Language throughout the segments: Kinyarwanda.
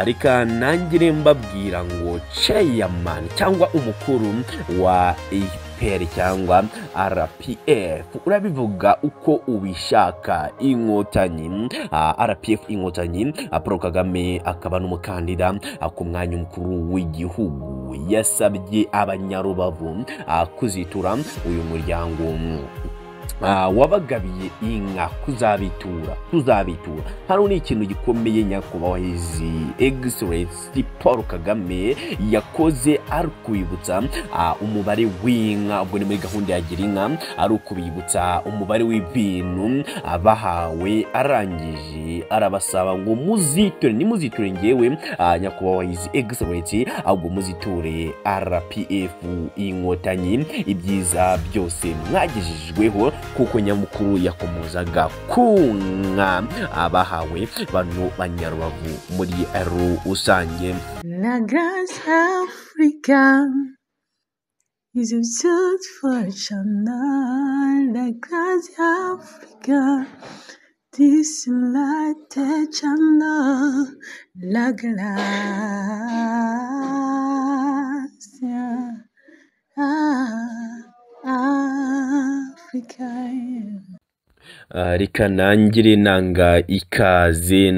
Reka nangire mbabwira ngo chairman cyangwa umukuru wa FPR cyangwa RPF, urabivuga uko ubishaka, Inkotanyi, RPF Inkotanyi, Paul Kagame akaba n'umukandida ku mwanya umukuru w'igihugu, yasabye Abanyarubavu kuzitura uyu muryango wabagabiye inka, kuzabitura. Hano ni ikintu gikomeye nyakubahwa His Excellency Paul Kagame yakoze, ari kubibutsa umubare w'inka. Ubwo ni muri gahunda ya Gira Inka, ari ukubibutsa umubare w'ibintu bahawe, arangije arabasaba ngo muziture, nimuziture ngewe nyakubahwa His Excellency, ahubwo muziture RPF Inkotanyi ibyiza byose mwagejejweho, kuko nyamukuru yakomozaga ku nka abahawe bano Banyarubavu muri rusange. La Grace Africa is a beautiful channel. La Grace Africa, this light channel. La Grace Africa. Reka nangire nanga ikaze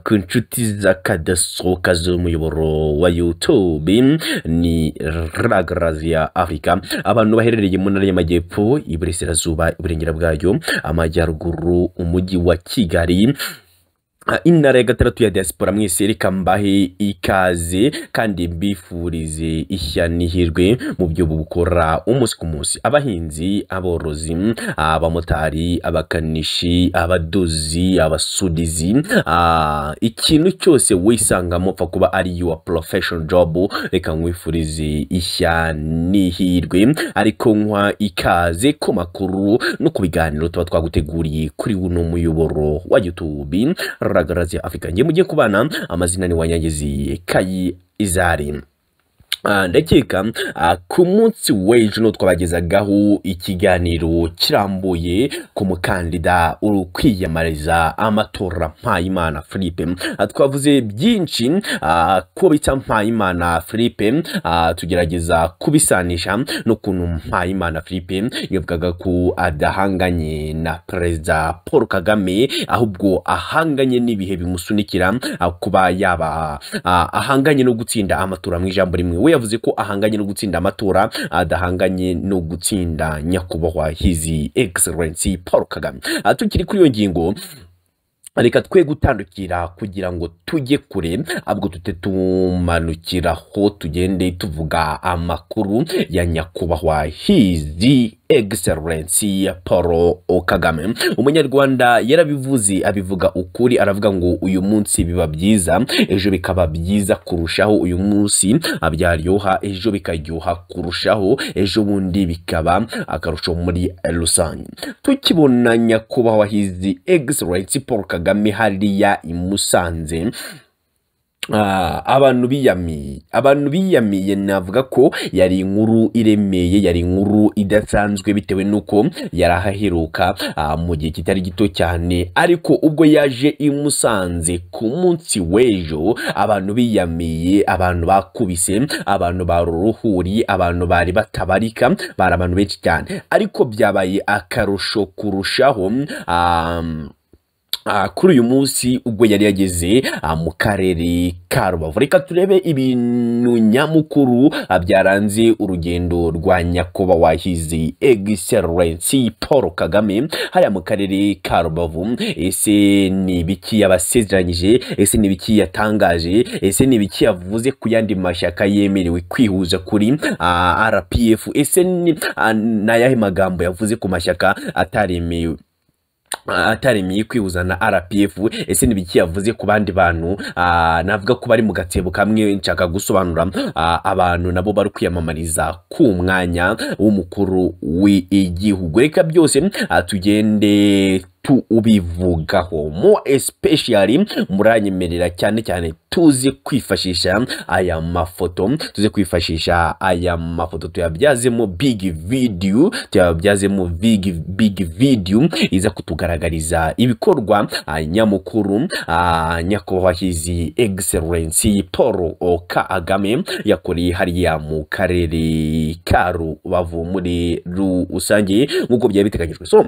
ku nshuti z'akadasohoka z'umuyoboro wa YouTube ni Ragrazia Africa, abantu baherereye mu ntara y'Amajyepfo, Iburasirazuba, Iburengera bwayo, Amajyaruguru, umujyi wa Kigali, intara ya gatandatu ya diaspora, mwese reka mbahe ikaze kandi mbifurize ishya n'ihirwe mu byo bukora umunsi ku munsi. Abahinzi, aborozi, abamotari, abakanishi, abadozi, abasudizi, ikintu cyose wisangamo pfa kuba ari your professional job, reka nkwifurize ishya n'ihirwe, ariko nkwa ikaze ku makuru no ku biganiro tuba twaguteguriye kuri uno muyoboro wa YouTube Ragarazi Africa. Ngiye mugiye kubana, amazina ni Wanyangezi Kayi Izari. Ndakeka ku munsi w'ejo no twabagezagaho ikiganiro kirambuye ku mukandida uri kwiyamamariza amatora, Mpayimana Philippe. Twavuze byinshi ko bita Mpayimana Philippe, tugerageza kubisanisha n'ukuntu Mpayimana Philippe yavugaga ko adahanganye na Perezida Paul Kagame, ahubwo ahanganye n'ibihe bimusunikira kuba yaba ahanganye no gutsinda amatora. Mu ijambo rimwe, we yavuze ko ahanganye no gutsinda amatora, adahanganye no gutsinda nyakubahwa His Excellency Paul Kagame. Tukiri kuri iyo ngingo, reka twe gutandukira kugira ngo tujye kure, ahubwo tute tumanukiraho tugende tuvuga amakuru ya nyakubahwa His Excellency Paul Kagame. Umunyarwanda yarabivuze, abivuga ukuri, aravuga ngo uyu munsi biba byiza, ejo bikaba byiza kurushaho. Uyu munsi byaryoha, ejo bikaryoha kurushaho, ejo bundi bikaba akarusho. Muri rusange, tukibona nyakubahwa His Excellency Paul Kagame hariya i Musanze, abantu biyamiye. Navuga ko yari inkuru iremeye, yari inkuru idasanzwe, bitewe n'uko yari ahaheruka mu gihe kitari gito cyane. Ariko ubwo yaje i Musanze ku munsi w'ejo, abantu biyamiye, abantu bakubise, abantu baruruhuri, abantu bari batabarika, bari abantu benshi cyane. Ariko byabaye akarusho kurushaho kuri uyu munsi ubwo yari yageze mu karere ka Rubavu. Reka turebe ibintu nyamukuru byaranze urugendo rwa nyakubahwa His Excellency Paul Kagame hariya mu karere ka Rubavu. Ese ni ibiki yabasezeranyije? Ese ni ibiki yatangaje? Ese ni ibiki yavuze ku yandi mashyaka yemerewe kwihuza kuri RPF? Ese ni ayahe magambo yavuze ku mashyaka ataremeye kwihuza na RPF? Ese ni ibiki yavuze ku bandi bantu navuga ko bari mu gatebo kamwe? Nshaka gusobanura abantu nabo bari kwiyamamariza ku mwanya w'umukuru w'igihugu. Reka byose tugende. tubivugaho. More especially muranyemerera cyane cyane tuze kwifashisha aya mafoto, tuze kwifashisha aya mafoto tuyabyazemo big video, tuyabyazemo big video iza kutugaragariza ibikorwa nyamukuru nyakubahwa His Excellency Paul Kagame yakoreye hariya mu karere ka Rubavu muri rusange nk'uko byari biteganyijwe. So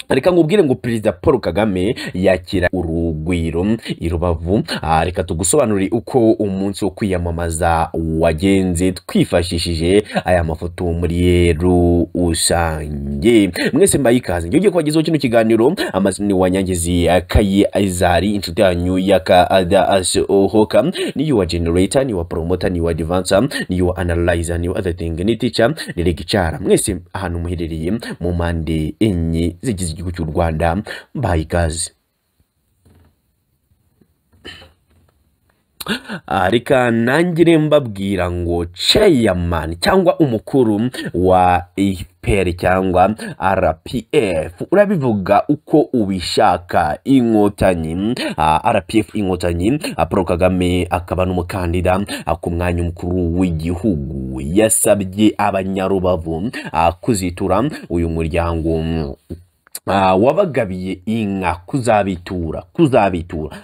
reka nkubwire ngo Perezida Paul Kagame yakira urugwiro i Rubavu. Reka tugusobanurire uko umunsi wo kwiyamamaza wagenze twifashishije aya mafoto muri rusange. Mwese mbaye ikaze, ngiye kubagezaho kino kiganiro. Amazina ni Wanyangezi Kayi Aizari, inshuti yanyu y'akadasohoka, ni your generator, ni your promoter, ni your advancer, ni your analyzer, ni your other thing, ni teacher, ni lecturer. Mwese ahantu muherereye mu mpande enye zigize igihugu cy'u Rwanda, mbaye ikaze. Reka nangire mbabwira ngo chairman cyangwa umukuru wa FPR cyangwa RPF, urabivuga uko ubishaka, Inkotanyi, RPF Inkotanyi, Paul Kagame akaba n'umukandida ku mwanya umukuru w'igihugu, yasabye abanyarubavu kuzitura uyu muryango wabagabiye inka, kuzabitura.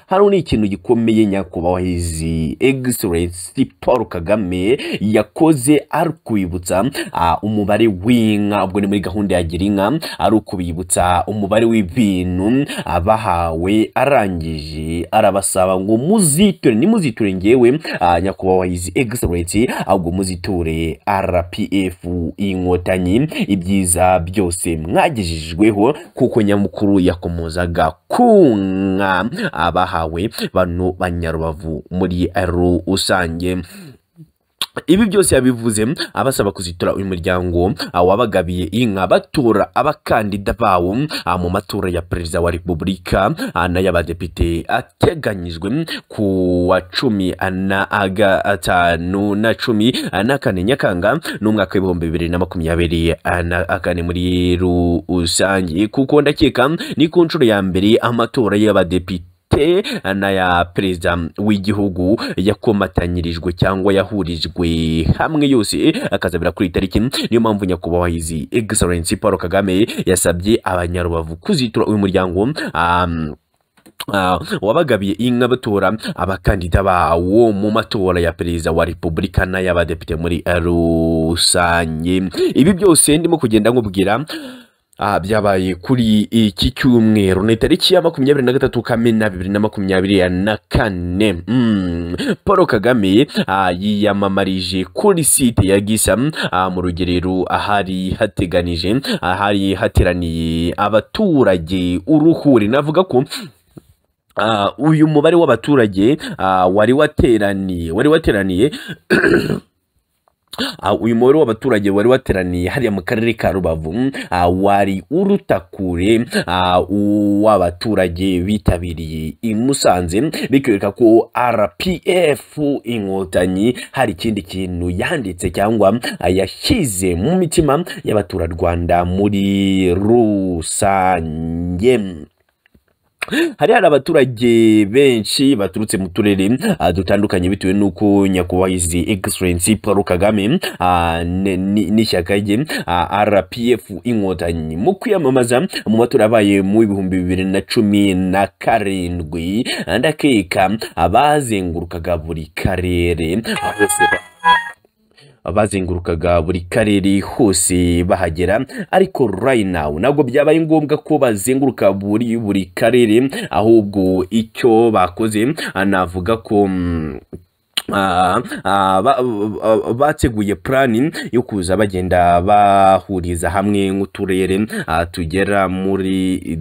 Hano ni ikintu gikomeye nyakubahwa His Excellency Paul Kagame yakoze, ari kwibutsa umubare w'inka, ubwo ni muri gahunda ya gira inka, ari ukubibutsa umubare w'ibintu bahawe, arangije arabasaba ngo muziture, nimuziture ngewe nyakubahwa His Excellency, ahubwo muziture RPF Inkotanyi ibyiza byose mwagejejweho, kuko nyamukuru yakomozaga ku nka abahawe bano banyarubavu muri rusange. Ibi byose yabivuze abasaba kuzitura uyu muryango wabagabiye inka, batora abakandida bawo mu matora ya Perezida wa Repubulika n'ay'abadepite ateganyijwe ku wa 15 na 14 Nyakanga n'umwaka w'2024 muri rusange, kuko ndakeka ni ku nshuro ya mbere amatora y'abadepite n'aya perezida w'igihugu yakomatanyirijwe cyangwa yahurijwe hamwe yose akazabira kuri tariki. Niyo mpamvu nyakubahwa His Excellency Paul Kagame yasabye abanyarubavu kuzitura uyu muryango wabagabiye inka, batora abakandida bawo mu matora ya Perezida wa Repubulika n'ay'abadepite muri rusange. Ibi byose ndimo kugenda nkubwira byabaye kuri iki cyumweru, ni tariki ya 23 Kamena 2024. Paul Kagame yiyamamarije kuri site ya Gisa mu rugerero ahari hateganije, ahari hateraniye abaturage uruhuri. Navuga ko uyu mubare w'abaturage wari wateraniye uyu mubare w'abaturage wari wateraniye hariya mu karere ka Rubavu wari uruta kure w'abaturage bitabiriye i Musanze, bikwereka ko RPF Inkotanyi hari ikindi kintu yanditse cyangwa yashyize mu mitima y'abaturarwanda muri rusange. Hari abaturage benshi baturutse mu turere dutandukanye bitewe nuko nyakubahwa His Excellency Paul Kagame n'ishyaka rye RPF Inkotanyi mu kwiyamamaza mu matora abaye mu 2017, ndakeka abazengurukaga buri karere hose bahagera, ariko right now ntabwo byabaye ngombwa ko bazenguruka buri karere, ahubwo icyo bakoze navuga ko bateguye plani yo kuza bagenda bahuriza hamwe nk'uturere tugera muri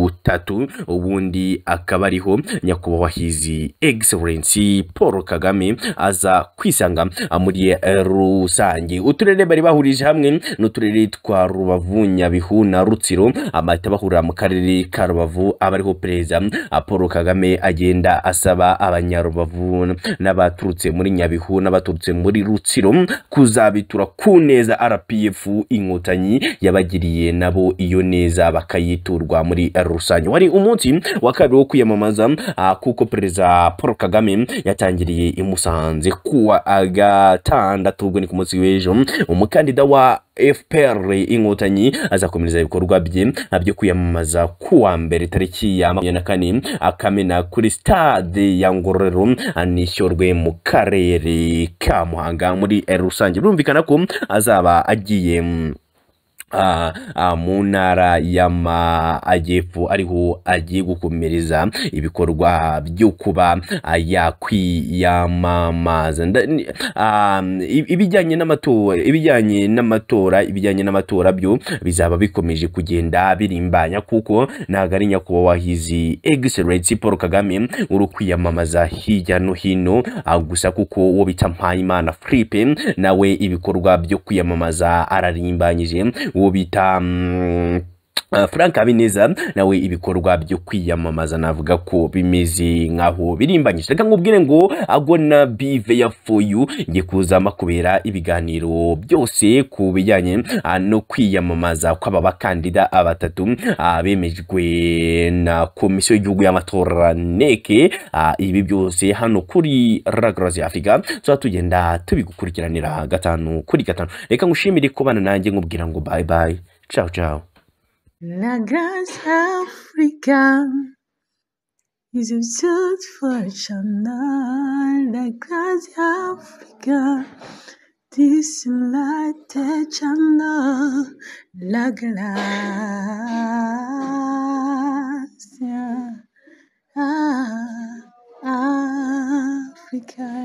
butatu, ubundi akaba ariho nyakubahwa His Excellency Paul Kagame aza kwisanga muri rusange. Uturere bari bahurije hamwe n'uturere twa Rubavu, Nyabihu na Rutsiro, amahita bahurira mu karere ka Rubavu, aba ariho Perezida Paul Kagame agenda asaba abanyarubavu n'abaturutse muri Nyabihu n'abaturutse muri Rutsiro kuzabitura ku neza RPF Inkotanyi yabagiriye, nabo iyo neza bakayiturwa muri rusange. Wari umunsi wa kabiri wo kwiyamamaza, kuko Perezida Paul Kagame yatangiriye i Musanze kuwa gatandatu, ubwo ni ku munsi w'ejo. Umukandida wa FPR Inkotanyi azakomereza ibikorwa bye byo kwiyamamaza kuwa mbere tariki ya 24 Kamena kuri stade ya Ngororero anishyurwe mu karere ka Muhanga muri rusange. Birumvikana ko azaba agiye mu ntara y'Amajyepfo, ariho agiye gukomereza ibikorwa byo kuba yakwiyamamaza. Ibijyanye n'amatora byo bizaba bikomeje kugenda birimbanya, kuko ntabwo ari nyakubahwa His Excellency Paul Kagame uri kwiyamamaza hirya no hino gusa, kuko uwo bita Mpayimana Philippe nawe ibikorwa byo kwiyamamaza ararimbanyije, uwo bita Frank Habineza nawe ibikorwa byo kwiyamamaza navuga ko bimeze nkaho birimbanyije. Reka nkubwire ngo agona be there for you, ngiye kuza makubera ibiganiro byose ku bijyanye no kwiyamamaza kw'aba bakandida batatu bemejwe na Komisiyo y'Igihugu y'Amatora NEC. Ibi byose hano kuri Ragarazi Africa tuba tugenda tubigukurikiranira gatanu kuri gatanu. Reka ngushimire kubana nanjye, nkubwira ngo bye bye, ciao ciao. La Grace Africa is a beautiful channel. La Grace Africa, this light channel. La Grace Africa.